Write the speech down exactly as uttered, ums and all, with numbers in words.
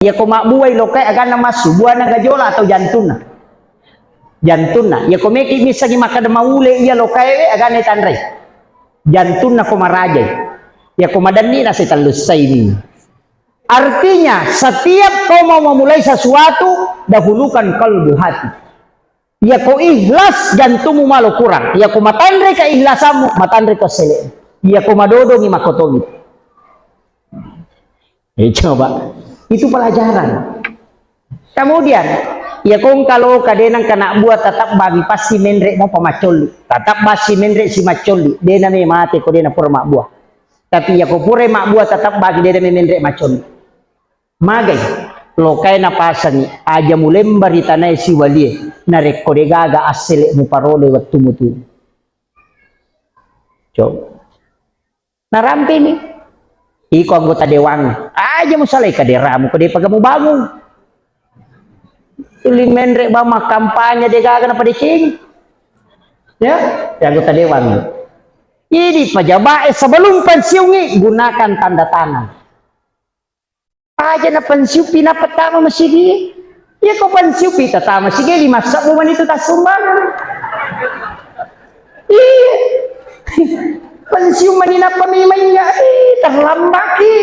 Iya ko mabbuai lokae, aganna massu, buana gajola atau jantunna? Jantunna. Iya ko meki missengi makkeda maule iya lokae, aganna tanrei? Jantunna ko marajai. Iya ko madenni na setellussaini. Artinya, setiap kau mau memulai sesuatu, dahulukan kalbu, hati. Iya ko ikhlas, jantumu malo kurang. Iya ko matanre keihlasammu, matanre ko sele. Iya ko madodongi, makotongi. Eh, coba. Itu pelajaran. Kemudian, iya ko engka loka de nengka nabbua, tetap bagi pasti menre mo pamaccolli. Tetap basi menre si maccolli. De name mate ko de napura mabbua. Tapi iya ko pura mabbua, tetap bagi de name menre maccolli. Magai, lokae napasangi, aja mulemba ri tanae siwalie, narekko degaga assele muparole wettu mutu. Coba. Narampini. Iko anggota dewan, aja musalai kaderamu, ko depa gamu bangun. Tuli menre bang makkampanye degaga napadecengi. Ya, ya anggota dewan. Ini pejabat, eh, sebelum pensiungi, gunakan tanda tangan. Aja na pensiupi na pertama masigi. Iya ko pensiupi pertama masigi, lima sebbu mani tu tassumbang. Iya. Pensiun mani na pemimainya, eh, terlambat ki.